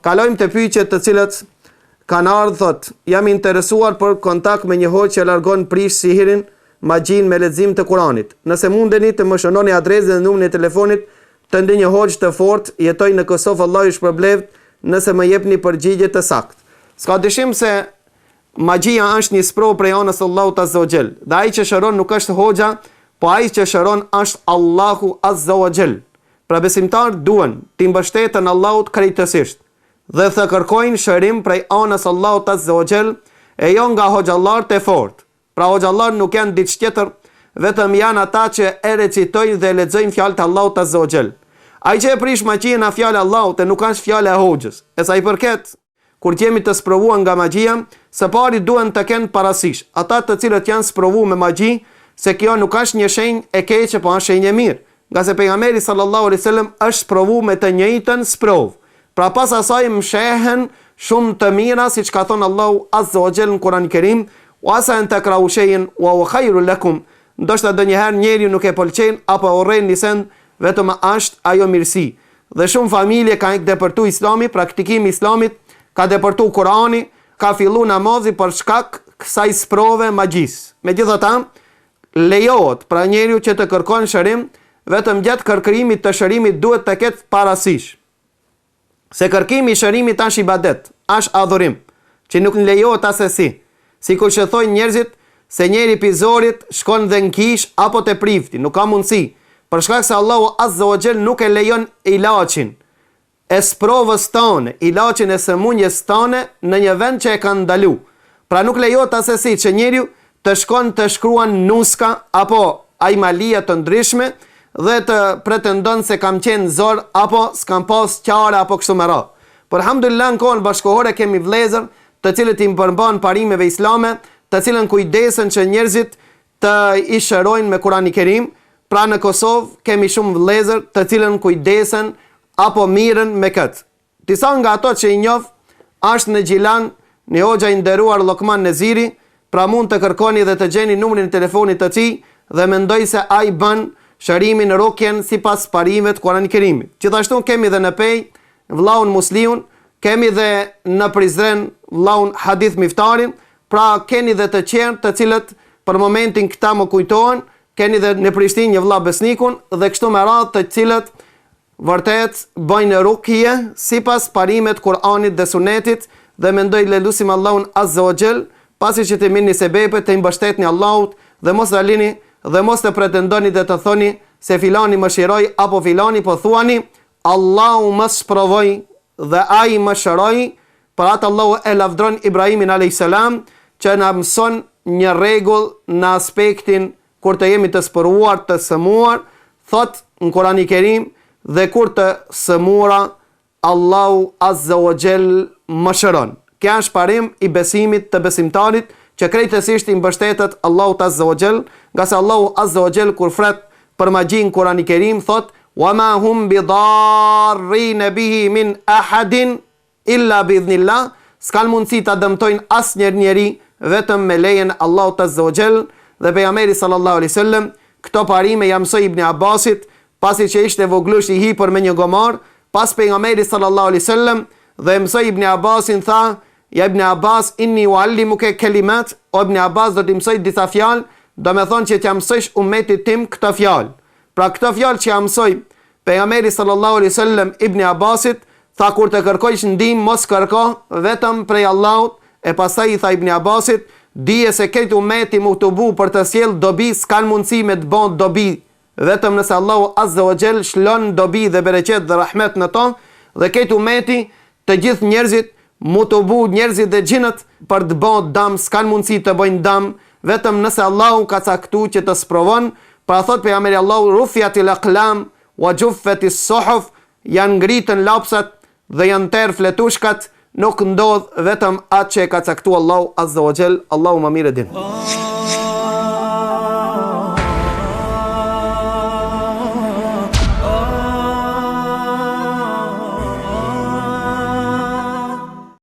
Kalojmë te pyetjet të cilat kanë ardhur thotë, jam interesuar për kontakt me një hoxhë që largon prish sihirin, magjinë me lexim të Kuranit. Nëse mundeni të më shënoni adresën dhe numrin e telefonit të ndonjë hoxhë të fortë, jetoj në Kosovë Allahu ju shpërbleftë nëse më jepni përgjigje të saktë. S'ka dyshim se magjia është një sprovë prej anës së Allahut Azza wa Jall. Dhe ai që shëron nuk është hoxha, po ai që shëron është Allahu Azza wa Jall. Pra besimtarët duhen t'i mbështeten Allahut krejtësisht dhe të kërkojnë shërim prej anës Allahut Azza wa Jall e jo nga hoxhallarët e fortë. Pra hoxhallarët nuk janë diç tjetër, vetëm janë ata që e recitojnë dhe e lexojnë fjalët e Allahut Azza wa Jall. Ai që e prish magjinë a fjala e Allahut e nuk është fjala e hoxhës. E sa i përket Kur të jemi të sprovuar nga magjia, së pari duhen të kenë parasysh, ata të cilët janë sprovu me magji, se kjo nuk është një shenjë e keqe po është shenjë e mirë, ngase Pejgamberi sallallahu alejhi wasallam është sprovu me të njëjtën sprovë. Pra pas asaj mshehen shumë të mira siç ka thënë Allahu azza wa jall në Kur'an Kerim, Wa asa en takrahu shay'an wa huwa khairun lakum, ndoshta ndonjëherë njeriu nuk e pëlqen apo e urren një send, vetëm është ajo mirësi. Dhe shumë familje ka depërtu islami, praktikimi i islamit, ka depërtu Kurani, ka fillu namazi për shkak kësaj sprove magjisë. Megjithatë, lejohet pra njeriu që të kërkon shërim, vetëm gjatë kërkimit të shërimit duhet të ketë parasysh se kërkimi i shërimit është ibadet, është adhurim, që nuk lejohet asesi. Sikur që thojnë njerëzit se njeri pi zorit shkon dhe në kishë apo te prifti, nuk ka mundësi, për shkak se Allahu azza wa jall nuk e lejon ilaçin e sprovës tane, ilaçin e sëmundjes tane në një vend që e kanë ndalu. Pra nuk lejohet asesi që njeriu të shkon të shkruan nuska apo hajmalia të ndryshme dhe të pretendon se kam qenë zor apo s'kam pas qare apo kështu me radhë. Por alhamdulillah në kohën bashkëkohore kemi vëllezër të cilët i përmbahen parimeve islame, të cilën kujdesen që njerëzit të i shërojnë me Kurani Kerim, pra në Kosovë kemi shumë vëllezër të cilën kujdesen apo mirren me këtë. Disa nga ato që i njoh është në Gjilan një hoxha i nderuar Lokman Neziri, pra mund të kërkoni dhe të gjeni numrin e telefonit të tij dhe mendoj se ai bën shërimin rukjen sipas parimeve të Kurani Kerimit. Gjithashtu kemi dhe në Pejë vëllaun Musliun, kemi dhe në Prizren vëllaun Hadith Miftarin, pra keni dhe të tjerë të cilët për momentin këta më kujtohen, keni dhe në Prishtinë një vëlla Besnikun dhe kështu me radhë të cilët vërtet bëjnë rukje sipas parimet Kur'anit dhe Sunetit dhe mendoj le lusim Allahun Azza wa Jall pasi që të merrni sebepet të mbështetni Allahut dhe mos ta lini dhe mos të pretendoni dhe të thoni se filani më shëroi apo filani po thuani Allahu më sprovoi dhe Ai më shëroi, për atë Allahu e lavdëron Ibrahimin alejhi selam që na mëson një rregull në aspektin kur të jemi të sprovuar, të sëmuar, thotë në Kurani Kerim, dhe kur të sëmura Allahu azza wa jall më shëron. Kjo është parim i besimit të besimtarit që krejtësisht i mbështetet Allahut azza wa jall, ngase Allahu azza wa jall kur flet për magjinë Kurani Kerim thotë Wa ma hum bi darrine bihi min ahadin illa bi idhnillah, s'kanë mundësi ta dëmtojnë asnjë njeri vetëm me lejen e Allahut azza wa jall, dhe Pejgamberi sallallahu alejhi wasallam këto parime ia mësoi Ibni Abbasit pasi që ishte vogëlush i hipur me një gomar pas Pejgamberit sallallahu alejhi wasallam dhe e mësoi Ibni Abbasin tha Ja Ibni Abbas inni uallimuke kelimat o Ibni Abbas do t'i mësoj disa fjalë domethonë që t'ia mësojsh ummetit tim këto fjalë Pra këto fjalë që ia mësoi Pejgamberi sallallahu alejhi wasallam Ibni Abbasit, tha kur të kërkojsh ndihmë mos kërko vetëm prej Allahut, e pastaj i tha Ibni Abbasit, dije se krejt ummeti m'u tubu për të sjellë dobi s'kanë mundësi me të bo dobi vetëm nëse Allahu azza wa jall shlon dobi dhe bereqet dhe rahmet në to dhe krejt ummeti Të gjithë njerëzit, m'u tubu njerëzit dhe xhinët për të bo dam s'kanë mundësi të bëjnë dam vetëm nëse Allahu ka caktu që të sprovon, pra thotë Pejgamberi i Allahut rufiatil aqlam wa juffetis suhuf janë ngritën lapsat dhe janë terë fletushkat, nuk ndodh vetëm atë që e ka caktu Allahu azza wa jall, Allahu ma mirë e din.